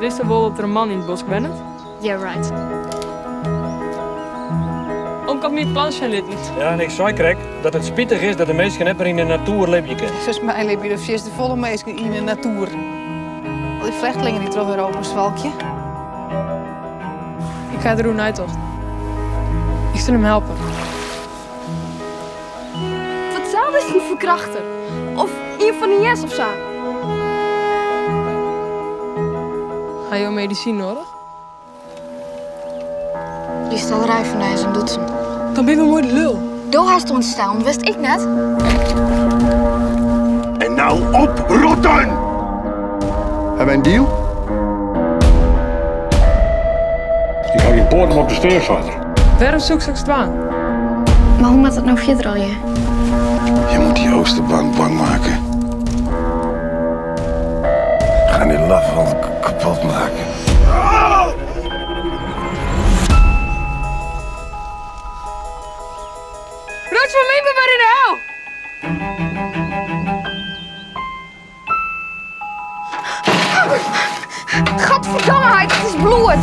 Witsto wol dat der in man yn it bosk wennet? Yeah, right. Omke hat my it plan sjen litten. Ja, en ik sei krekt dat it spitich is dat de minsken net mear yn de natoer libje kinne. Neffens my libje der fierste folle minsken yn de natoer. Al dy flechtlingen dy't troch Europa swalkje. Ik ha deroer neitocht. Ik sil him helpe. Foar itselde is it in ferkrachter. Of ien fan de IS of sa. Ha jo medisyn nedich? Dy stellerij fan dy is in dûtsen. Dan binne we moai de lul. Do hast ûntstellen, wist ik net. En nou oprotten! Ha wy in deal? Ik ha gjin poat om op te stean, seit er. Wêrom soe ik soks dwaan? Mar hoe moat it no fierder allegear? Je moet die Oosterbank bang maken. We gaan die lafhond kapot maken. Rots fan myn wer yn de hel! Gadverdamme, heit, it is bloed!